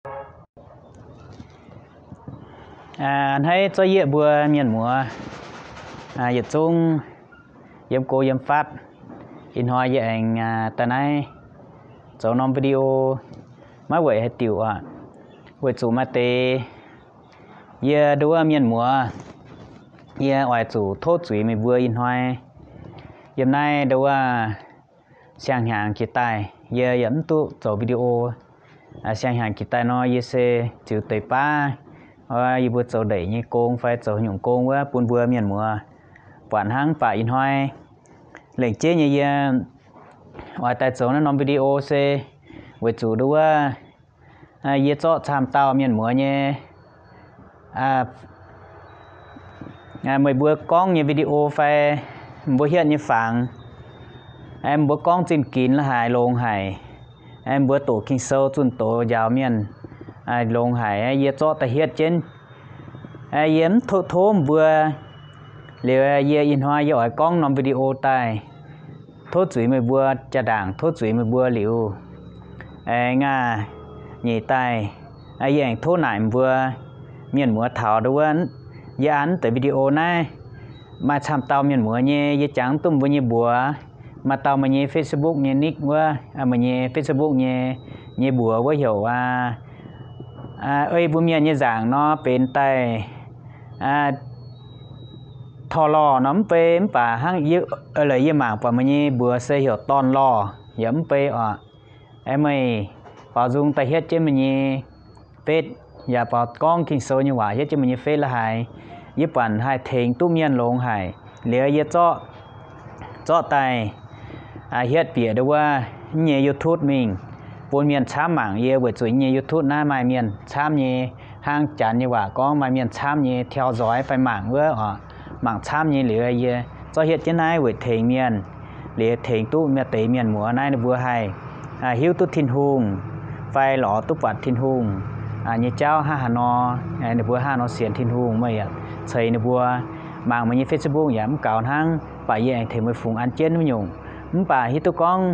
Hneiv zorqv yieqv mbuo mienh muoz yietc zungv yiem go yiem fatv. Ih hnoi yie aengx daaih naaiv zoux norm video maiv weic haaix diuc aqv. Weic zuqc maaih deix yie nduov mienh muoz, yie oix zuqc tov zuiz meih mbuo ih hnoi. Yiem naaiv nduov siang-hnyangx jiex daaih yie yaac mv duqv zoux video. Siang-hnyangx jiex daaih nor yie se ziux deix baav yie mbuo zoux ndeic nyei gong fai zoux nyungc gong wuov bun mbuo mienh muoz buatc hnangv. Mv baac ih hnoi lengc jeiv nyei yie oix daaih zoux naaiv norm video se weic zuqc nduov yie zorqv camv dauh mienh muoz nyei meih mbuo gorngv nyei video fai mbuo hietv nyei fangx, mbuo gorngv zinh ginx la'haaix longx haic, mbuo doqc Ging-Sou zunh doz njaaux mienh longx haic, yie zorqv daaih hietv jienv. Yie mv tov tov mbuo. Liuz yie ih hnoi yie oix gorngv norm video daaih. Tov zuiz meih mbuo jaa-ndaangc, tov zuiz meih mbuo liuz, aengx nyeic daaih yie aengx tov naaic mbuo mienh muoz taux nduov wuov, yie an deix video naaiv maaih camv dauh mienh muoz nyei, yie jangx duqv mbuo nyei mbuox. Maaih dauh meih nyei Facebook nyei nick wuov, meih nyei Facebook nyei, nyei mbuox wuov heuc ei mbuo mienh nyei nzaangc nor benx daaih Torlorh nor mv bei, mv baac hnangv la'yie mangc buatc meih nyei mbuox se heuc Dorn Lorh yaac mv bei oc. Aeqv, meih baaux nzung daaih hietv jienv meih nyei fetv, yaac baaux gorngv Ging-Sou nyei waac hietv jienv meih nyei fetv la'haaix, yie buatc haih tengx duqv mienh longx haic. Liuz yie zorqv, zorqv daaih hietv bieqc nduov wuov nyei YouTube mingh bun mienh camv mangc yie, weic zuqc nyei YouTube naaiv maaih mienh camv nyei, hnangv janx nyei waac gorngv maaih mienh camv nyei แชร์ nzoix fai mangc wuov oc, mangc camv nyei. Liuz yie zorqv hietv jienv naaiv weic tengx mienh, liuz tengx duqv maaih deix mienh muoz naaiv ninh mbuo haih hiuv duqv Tin-Hungh fai lorz duqv buatc Tin-Hungh nyei jauv hnangv haaix nor, ninh mbuo hnangv haaix nor sienx Tin-Hungh, meih yaac ceix ninh mbuo. Mangc meih nyei Facebook yaac mv gaux hnangv, mv baac yie aengx tengx meih fungx an jienv wuov nyungc. Mv baac hiuv duqv gorngv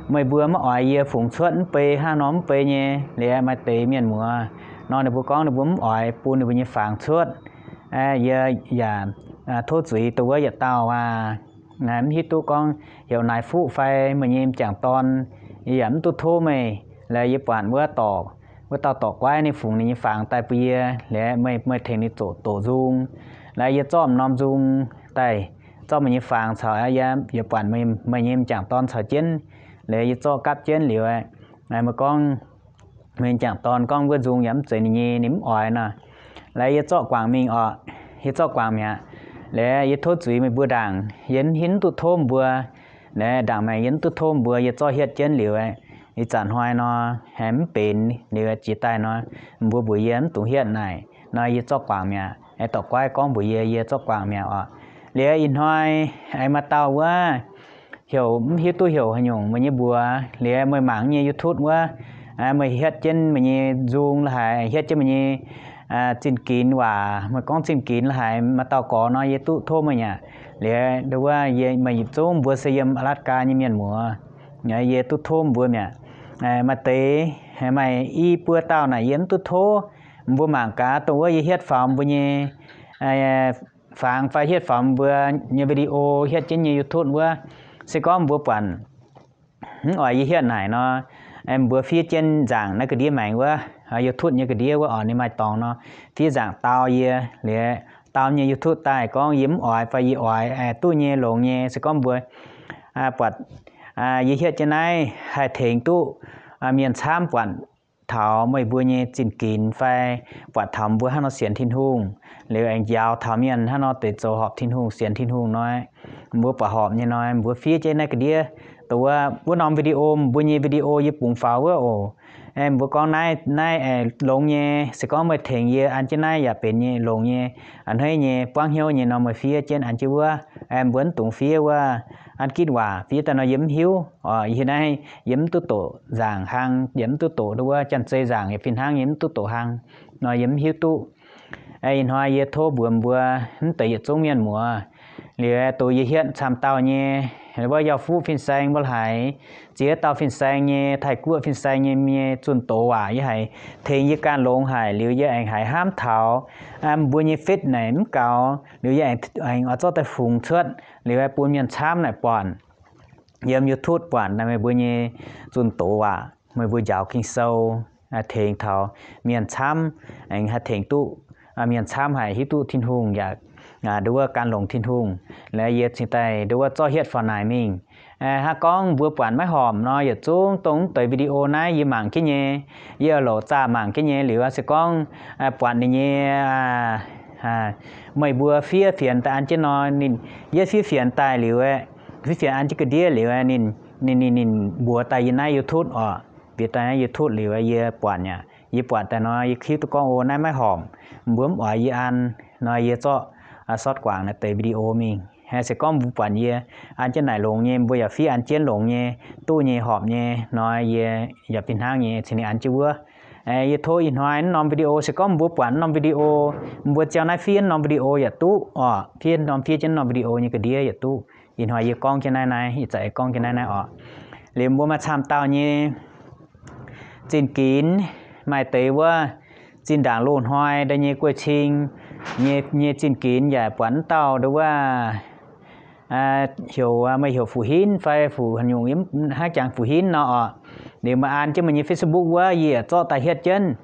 meih mbuo maiv oix yie fungx cuotv mv bei hnangv nor mv bei nyei, liuz maaih deix mienh muoz nor ninh mbuo gorngv ninh mbuo mv oix bun ninh mbuo nyei fangx cuotv. Yie yaac tov zuiz dongh wuov yietc dauh aqv. Mv hiuv duqv gorngv heuc naaic fuqv fai meih nyei m'jangc dorn, yie yaac mv duqv tov meih. Laaix yie buatc wuov dorc, wuov dauh dorc guaiv ninh fungx ninh nyei fangx daaih bun yie, laaix meih, meih tengx ninh zoqc doqc nzung. Laaix yie zorqv m'norm nzung daaih, zorqv meih nyei fangx caux, yie buatc meih nyei m'jangc dorn caux jienv, laaix yie zorqv gapv jienv liuz, meih gorngv, meih m'jangc dorn gorngv wuov nzung yaac mv zeiz ninh nyei, ninh mv oix nor. Laaix yie zorqv guangc mingh oc, yie zorqv guangc mi'aqv. Laaix yie tov zuiz meih mbuo ndaangc, yie mv hiuv duqv tov mbuo. Laaix ndaangc maengx yie mv duqv tov mbuo, yie zorqv hietv jienv liuz, ih zanc hnoi nor, mv benx liuz jiex daaih nor, mbuo mbuox yie mv dungx hietv naaic nor, yie zorqv guangc mi'aqv. Dorc guaiv gorngv mbuox yie, yie zorqv guangc mi'aqv oc. Liuz ih hnoi aengx maaih dauh wuov, heuc mv hiuv duqv heuc haaix nyungc meih nyei mbuox, liuz meih mangc nyei YouTube wuov, meih hietv jienv meih nyei nzung la'haaix, hietv jienv meih nyei zinh ginx waac, meih gorngv zinh ginx la'haaix maaih dauh gorx nor, yie duqv tov meih aqv. Liuz nduov wuov yie, meih yietc zungv mbuo se yiem Alaska nyei mienh muoz, yie duqv tov mbuo mi'aqv. Maaih deix, maaih i buo dauh naaic yie mv duqv tov. Mbuo mangc gaax dongh wuov yie hietv faaux mbuo nyei fangx fai hietv faaux mbuo nyei video, hietv jienv nyei YouTube wuov. Se gorngv mbuo buatc mv oix yie hietv naaic nor, mbuo fiev jienv nzaangc naaiv ga'ndiev maengx wuov, YouTube nyei ga'ndiev wuov oc, ninh maaih dorngx nor, fiev nzaangc dau yie, liuz dau nyei YouTube daaih gorngv yie mv oix fai yie oix, duqv nyei longx nyei. Se gorngv mbuo buatc yie hietv jienv naaiv haih tengx duqv mienh camv buatc taux meih mbuo nyei zinh ginx fai buatc taux mbuo hnangv nor sienx Tin-Hungh, liuz aengx njaaux taux mienh hnangv nor deix zoux horpc Tin-Hungh, sienx Tin-Hungh nor, mbuo buatc horpc nyei nor, mbuo fiev jienv naaiv ga'ndiev, dongh wuov, wuov norm video, mbuo nyei video yie bungx faaux wuov oc. Mbuo gorngv naaiv, naaiv longx nyei, se gorngv meih tengx yie an jienv naaiv yaac benx nyei, longx nyei, a'hneiv nyei, buangv hnyouv nyei nor, meih fiev jienv an jienv wuov. Mbuo mv dungx fiev wuov an gitv waac, fiev daaih nor yie mv hiuv. Yie naaiv yie mv duqv doqc nzaangc hlang, yie mv duqv doqc wuov janx-zei nzaangc yaac fih hnangv, yie mv duqv doqc hlang nor, yie mv hiuv duqv. Ih hnoi yie tov mbuox mbuo mv deix yietc zungv mienh muoz, liuz dongh yie hietv camv dauh nyei wuov yauh fuqv fin-saeng mbuo haiz, ziex dauh fin-saeng nyei, Taiv-Guoqv fin-saeng nyei, nyei zunh doz waac yie haiz tengx yie ganh longx haic liuz yie aengx haiz hnamv taux mbuo nyei fetv naaic mv gaux liuz yie aengx oix zorqv daaih fungx cuotv liuz bun mienh camv naaic buatc, yiem YouTube buatc naaic meih mbuo nyei zunh doz waac, meih mbuo njaaux Ging-Sou, tengx taux mienh camv, aengx haih tengx duqv mienh camv haic hiuv duqv Tin-Hungh yaac nduov wuov gan longx Tin-Hungh. Liuz yie cingx daaih nduov wuov zorqv hietv faaux naaic mingh. Hnangv gorngv mbuo buatc maiv horpc nor, yietc zungv dongh mv deix video naaiv yie mangc jienv nyei, yie louc zaah mangc jienv nyei liuz se gorngv buatc ninh nyei, meih mbuo fiev fienx daaih an jienv nor, ninh yietv fiev fienx daaih liuz, fiev fienx an jienv ga'ndiev liuz, ninh, ninh, ninh mbuox daaih yie naaiv YouTube oc, mbuox daaih naaiv YouTube liuz yie buatc aqv. Yie buatc daaih nor yie hiuv duqv gorngv, o, naaiv maiv horpc, mbuo mv oix yie an nor, yie zorqv sortv guangc naaiv deix video mingh. Se gorngv mbuo buatc yie an jienv naaic longx nyei, mbuo yaac fiev an jienv longx nyei, duqv nyei, horpc nyei nor, yie yaac fih hnangv nyei cingx ninh an jienv wuov. Yie tov ih hnoi naaiv norm video, se gorngv mbuo buatc naaiv norm video, mbuo ziouc naaiv fiev naaiv norm video yaac duqv oc, fiev norm, fiev jienv naaiv norm video nyei ga'ndiev yaac duqv. Ih hnoi yie gorngv jienv naaiv naaiv, ih zanc yie gorngv jienv naaiv naaiv oc. Liuz mbuo maaih camv dauh nyei zinh ginx, maaih deix wuov zinh ndaangc loz-hnoi daaih nyei guei-cing nyei, nyei zinh ginx yaac buatc mv dauh nduov wuov heuc, meih heuc Fu Hinv fai Fu haaix nyungc, hnangv jangx Fu Hinv nor oc. Liuz meih an jienv meih nyei Facebook wuov, yie zorqv daaih hietv jienv.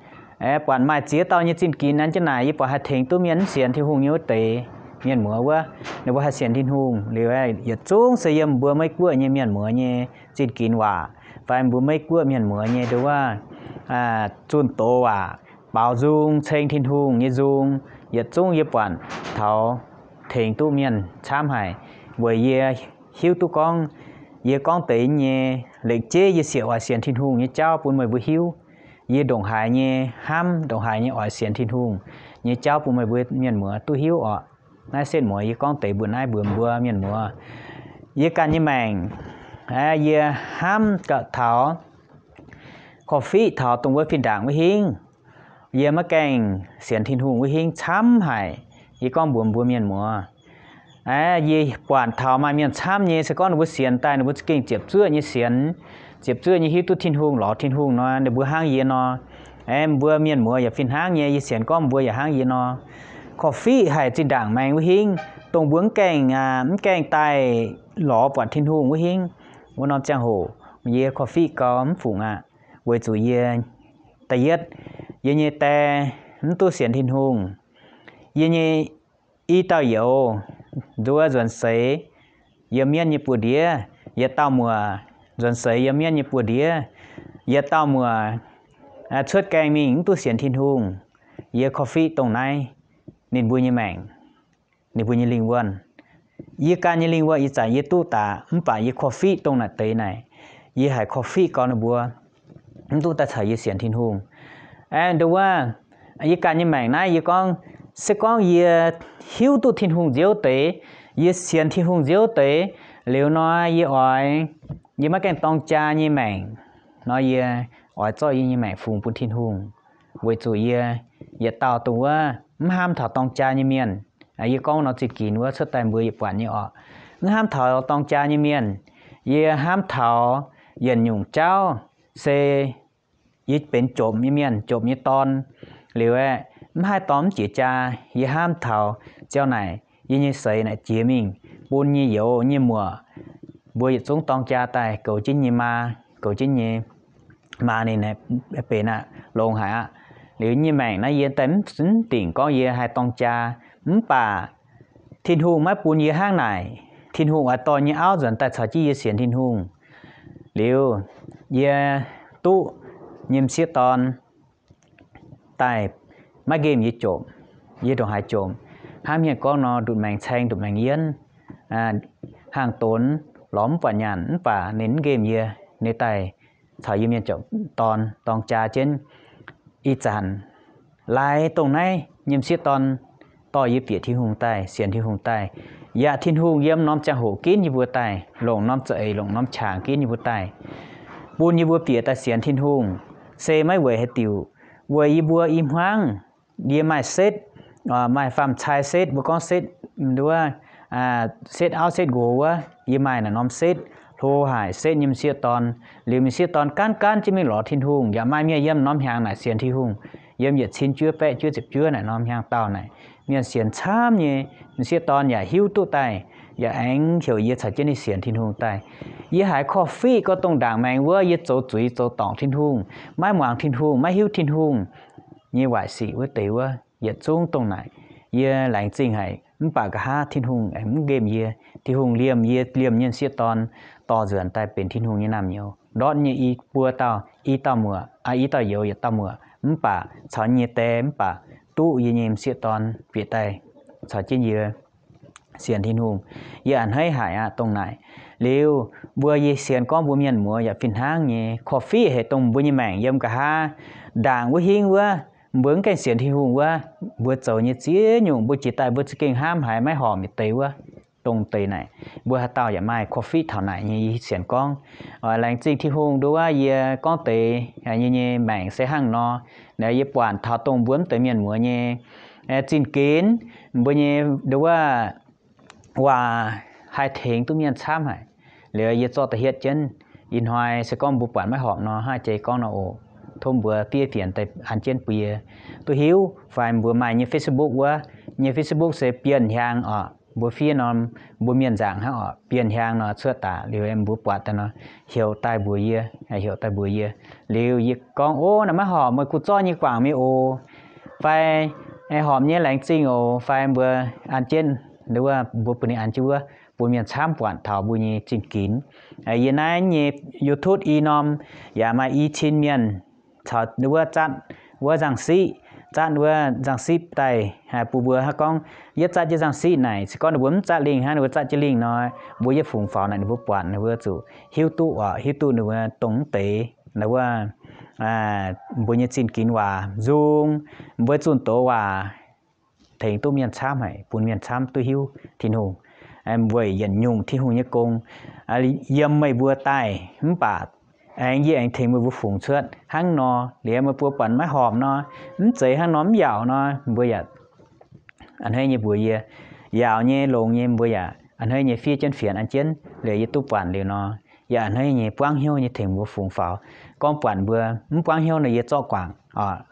Buatc maaih ziex dauh nyei zinh ginx an jienv naaic, yie buatc haih tengx duqv mienh mv sienx Tin-Hungh nyei wuov deix mienh muoz wuov, ninh mbuo haih sienx Tin-Hungh liuz, yietc zungv se yiem mbuo Meiv Guoqv nyei mienh muoz nyei zinh ginx waac, fai mbuo Meiv Guoqv mienh muoz nyei nduov wuov zunh doz waac, baaux nzung ceng Tin-Hungh nyei nzung, yietc zungv yie buatc taux tengx duqv mienh camv haic, weic yie hiuv duqv gorngv, yie gorngv deix nyei, lengc jeiv yie siec oix sienx Tin-Hungh nyei jauv bun meih mbuo hiuv. Yie ndongc haaix nyei hnamv, ndongc haaix nyei oix sienx Tin-Hungh nyei jauv bun meih mbuo mienh muoz duqv hiuv oc. Naaiv setv muoz yie gorngv deix mbuo naaiv mbuox mbuo mienh muoz, yie ganh nyei maengc, yie hnamv gauh taux korv-fiqv taux dongh wuov fih ndaangc wuov hingv. Yie maiv gaengh sienx Tin-Hungh wuov hingv camv haic. Yie gorngv mbuox mbuo mienh muoz, yie buatc taux maaih mienh camv nyei, se gorngv ninh mbuo sienx daaih ninh mbuo za'gengh ziepc zuoqv nyei sienx, ziepc zuoqv nyei hiuv duqv Tin-Hungh, lorz Tin-Hungh nor, ninh mbuo hnangv yie nor. Mbuo mienh muoz yaac fih hnangv nyei, yie sienx gorngv mbuo yaac hnangv yie nor. Korv-fiqv haic zinh ndaangc maengx wuov hingv, dongh mbuo mv gaengh, mv gaengh daaih lorz buatc Tin-Hungh wuov hingv, wuov norm ziangh hoc yie korv-fiqv gau mv fungc aqv. Weic zuqc yie, da'yietv, yie nyei die mv duqv sienx Tin-Hungh. Yie nyei i dauh youz nduov nzuonx seix yiem mienv nyei buoz-ndiev, yietc dauh muoc nzuonx seix yiem mienv nyei buoz-ndiev, yietc dauh muoc cuotv gaengh mingh mv duqv sienx Tin-Hungh. Yie korv-fiqv dongh naaiv ninh mbuo nyei maengc, ninh mbuo nyei lingh wuonh. Yie ganh nyei lingh wuonh ih zanc yie duqv daaih, mv baac yie korv-fiqv dongh naaic deix naaic, yie haiz korv-fiqv gau ninh mbuo mv duqv daaih caux yie sienx Tin-Hungh. Aeqv, nduov wuov, yie ganh nyei maengc naaiv yie gorngv, se gorngv yie hiuv duqv Tin-Hungh nziouv deix, yie sienx Tin-Hungh nziouv deix liuz nor, yie oix, yie maiv gaengh dorng jaa nyei maengc nor, yie oix zorqv yie nyei maengc fungx bun Tin-Hungh. Weic zuqc yie yietc dauh dongh wuov mv hnamv taux dorng jaa nyei mienh. Yie gorngv nor zinh ginx wuov cuotv daaih mbuo yietc buatc nyei oc. Mv hnamv taux dorng jaa nyei mienh. Yie hnamv taux yietc nyungc jauv se yie benx jomc nyei mienh, jomc nyei dorn. Liuz aeqv, mv haih dorh mv jiex jaa. Yie hnamv taux ziouc naaic yie nyei seix naaic jiex mingh bun nyei youz nyei muoc mbuo yietc zungv dorng jaa daaih goux jienv nyei maa, goux jienv nyei maa ninh benx aqv, longx haic aqv. Liuz nyei maengc naaiv yie daaih mv dingc gorngv yie haih dorng jaa, mv baac Tin-Hungh maiv bun yie hnangv naaic. Tin-Hungh oix dorh nyei auv nzuonx daaih caux jienv yie sienx Tin-Hungh. Liuz yie duqv nyei m'sieqv dorn daaih maiv nqemh yie jomc. Yie ndongc haaix jomc, hnangv mienh gorngv nor, ndutc maengx caeng ndutc maengx yienv, hangx donx lorz mv buatc nyanc, mv baac ninh mv nqemh yie, ninh daaih caux yie mienh jomc dorn dorng jaa jienv. Ih zanc laaix dongh naaiv nyei m'sieqv dorn dorh yie bieqc Tin-Hungh daaih, sienx Tin-Hungh daaih, yaac Tin-Hungh yiem norm ziangh hoc ginv yie mbuo daaih, longc norm za'eix longc norm qangx ginv yie mbuo daaih, bun yie mbuo bieqc daaih sienx Tin-Hungh, se maiv weic haaix diuc, weic yie mbuo i hmuangv, yie maaih setv, maaih faam-cai setv, mbuo gorngv setv, nduov, setv auv setv nqox wuov, Yie maaih naaic norm setv, hlo haic setv nyei m'sieqv dorn. Liuz m'sieqv dorn gaanv gaanv jienv mingh lorz Tin-Hungh, yaac maaih mienh yiem norm hnyangx naaic sienx Tin-Hungh. Yiem yietc cin juov baeqv juov ziepc juov naaic norm hnyangx-daauh naaic, mienh sienx camv nyei. M'sieqv dorn yaac hiuv duqv daaih, yaac aengx heuc yie caux jienv ninh sienx Tin-Hungh daaih. Yie haiz korv-fiqv gorx dongh ndaangc maengx wuov yie zoux zuiz zoux dorngc Tin-Hungh, maiv muangx Tin-Hungh, maiv hiuv Tin-Hungh nyei waaic sic wuov deix wuov, yietc zungv dongh naaic yie laengz zingh haic. Mv baac nqa'haav Tin-Hungh aengx mv nqemh yie. Tin-Hungh liemh yie, liemh nyei m'sieqv dorn dorh nzuonx daaih benx Tin-Hungh nyei naamh nyouz. Ndortv nyei i buo dauh, i dauh muoc, i dauh youz yietc dauh muoc, mv baac caux nyei die mv baac duqv yie nyei m'sieqv dorn bieqc daaih caux jienv yie sienx Tin-Hungh. Yie a'hneiv haic aqv dongh naaic. Liuz mbuo yie sienx gorngv mbuo mienh muoz yaac fih hnangv nyei, korv-fiqv haic dongh mbuo nyei maengc yiem nqa'haav ndaangc wuov hingv wuov, mbuo mv gaengh sienx Tin-Hungh wuov, mbuo zoux nyei ziex nyungc mbuo jiex daaih mbuo za'gengh hnamv haiz maiv horpc yietc deix wuov. Dongh deix naaic mbuo haaix dauh yaac maaih korv-fiqv taux naaic nyei. Yie sienx gorngv, oix laengz zingh Tin-Hungh nduov wuov yie gorngv deix nyei, nyei maengc se hnangv nor. Yie buatc taux dongh mbuo mv deix mienh muoz nyei zinh ginx, mbuo nyei nduov wuov waac haih tengx duqv mienh camv haic. Liuz yie zorqv da'hietv jienv, ih hnoi se gorngv mbuo buatc maiv horpc nor, hnangv jiex gorngv nor oc, tov mbuo fiev fienx daaih an jienv bun yie duqv hiuv. Fai mbuo maaih nyei Facebook wuov, nyei Facebook se Bienh Hiaang oc. Mbuo fiev norm mbuo mienh nzaangc hnangv oc, Bienh Hiaang nor cuotv daaih liuz mbuo buatc daaih nor, heuc daaih mbuox yie, heuc daaih mbuox yie. Liuz yie gorngv, ov, naaiv maiv horpc, meih kuh zorqv nyei guangc mingh oc. Fai horpc nyei laengz zingh oc. Fai mbuo an jienv, nduov wuov mbuo bun ninh an jienv wuov, bun mienh camv buatc taux mbuo nyei zinh ginx. Yie naaiv nyei YouTube i norm yaac maaih i cin mienh caux nduov wuov zatv wuov nzangc-siqv, zatv wuov nzangc-siqv daaih bun mbuo. Hnangv gorngv yie zatv jienv nzangc-siqv naaic, se gorngv ninh mbuo mv zatv lingh hnangv, ninh mbuo zatv jienv lingh nor, mbuo yie fungx faaux naaic ninh mbuo buatc, ninh mbuo zuqc hiuv duqv oc, hiuv duqv ninh mbuo dongh mv deix, nduov wuov, mbuo nyei zinh ginx waac nzung, mbuo zunh doz waac tengx duqv mienh camv haic, bun mienh camv duqv hiuv Tin-Hungh, weic yietc nyungc Tin-Hungh nyei gong yiem meih mbuo daaih. Mv baac aengx yie aengx tengx meih mbuo fungx cuotv hnangv nor. Liuz meih mbuo buatc maiv horpc nor, mv zeiz hnangv nor, mv yaauc nor, mbuo yaac a'hneiv nyei mbuox yie. Yaauc nyei, longx nyei, mbuo yaac a'hneiv nyei fiev jienv fienx an jienv. Liuz yie duqv buatc liuz nor, yie a'hneiv nyei, buangv hnyouv nyei tengx mbuo fungx faaux. Gorngv buatc mbuo mv buangv hnyouv nor, yie zorqv guangc.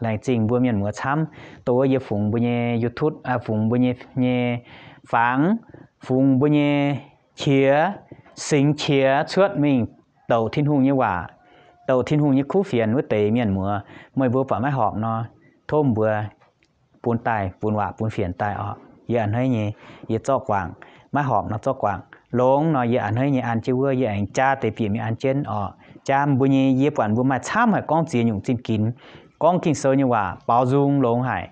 Laengz zingh mbuo mienh muoz camv, dongh wuov yie fungx mbuo nyei YouTube, fungx mbuo nyei, nyei fangx, fungx mbuo nyei qiex, singx qiex cuotv mingh douc Tin-Hungh nyei waac, douc Tin-Hungh nyei kuv fienx wuov deix mienh muoz, meih mbuo buatc maiv horpc nor, tov mbuo bun daaih, bun waac bun fienx daaih oc. Yie a'hneiv nyei, yie zorqv guangc. Maiv horpc nor zorqv guangc. Longx nor yie a'hneiv nyei an jienv wuov, yie aengx jaa deix bieqc mingh an jienv oc. Jaa mbuo nyei, yie buatc mbuo maaih camv haic gorngv ziex nyungc zinh ginx, gorngv Ging-Sou nyei waac baaux nzung longx haic.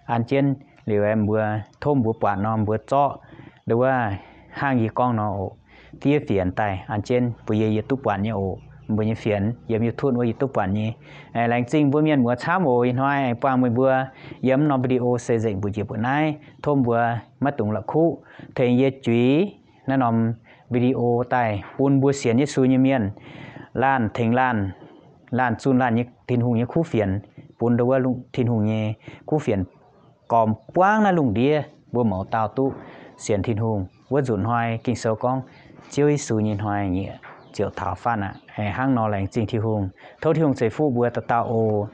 An jienv liuz mbuo, tov mbuo buatc nor mbuo zorqv nduov wuov hnangv yie gorngv nor oc, fiev fienx daaih an jienv bun yie, yie duqv buatc nyei oc. Mbuo nyei fienx yiem YouTube wuov yie duqv buatc nyei. Laengz zingh mbuo mienh muoz camv oc. Ih hnoi aengx buangh meih mbuo yiem norm video se nzengc mbu'njiex mbu'naaiv. Tov mbuo maiv dungx la'kuqv, tengx yie juix naaiv norm video daaih bun mbuo sienx Yesu nyei mienh laanh tengx laanh, laanh zunh laanh nyei Tin-Hungh nyei kuv fienx, bun nduov wuov Tin-Hungh nyei kuv fienx gormx buangv naaiv lungh ndiev mbuo mouz dauh duqv sienx Tin-Hungh. Wuov nzunc hnoi Ging-Sou gorngv Ziouv Yesu nyei hnoi nyieqc ziouc taux fatv aqv. Hnangv nor laengz zingh Tin-Hungh. Tov Tin-Hungh ceix fuqv mbuo dauh dauh oc.